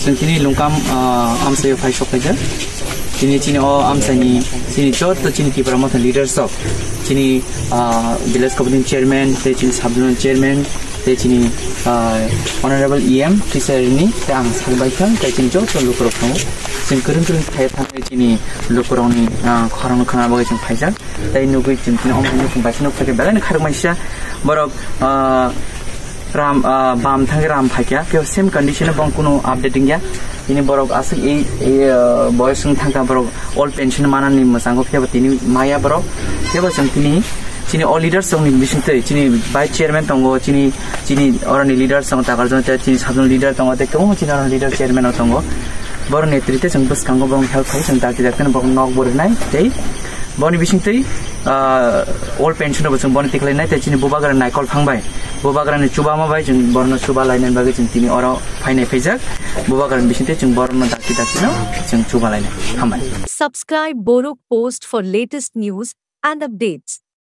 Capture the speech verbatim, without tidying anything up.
Chwng tini Lungkam, ah, amchaio phai sok phaijak. Tini chini o amchaini chini joto chini Tipra Motha leaders rok, chini, ah, village committee chairman, tei chini sub zonal chairman, tei chini, ah, honorable E M Tisari ni, tei ang sak bai kha, tei chini joto lukurok thango. Chwng kwrwng kwrwng khai thangwi chini lukurokni, ah, khorang khna bagwi chwng phaijak. Tei nugwi chwng tini omo nukung bai kheno phaikhe belai no kharokmaisa borok, ah, ram, ah, bam thangwi ram phaikha, phiya same condition o bong kunu update wngya. Tini borok aswk ei, ei, ah, boyos wng thangkha, borok old pension manani mwchango, phiya bo tini maya borok. Phiya bo chwng tini chini all leaders rokni bisingtwi chini vice chairman tongo, chini, chini oroni leaders tongo, Takarjona tei chini sub zonal leader tongo, tei kwbangma chini oroni leader chairman rok tongo. Borok netrite chwng bwskango borok help khai, chwng dakti dakti borok nok bo rinai tei boni bisingtwi, ah, old pension bo chwng boni tikhlainai tei chini bubagra naikol phang bai, bubagrani chubama bai chwng borokno chuba lainani bagwi chwng tini oro phainai phaijak. Bubagrani bisingtwi chwng borokno dakti dakti no chwng chuba lainai. Hambai. Subscribe Borok Post for latest news and updates.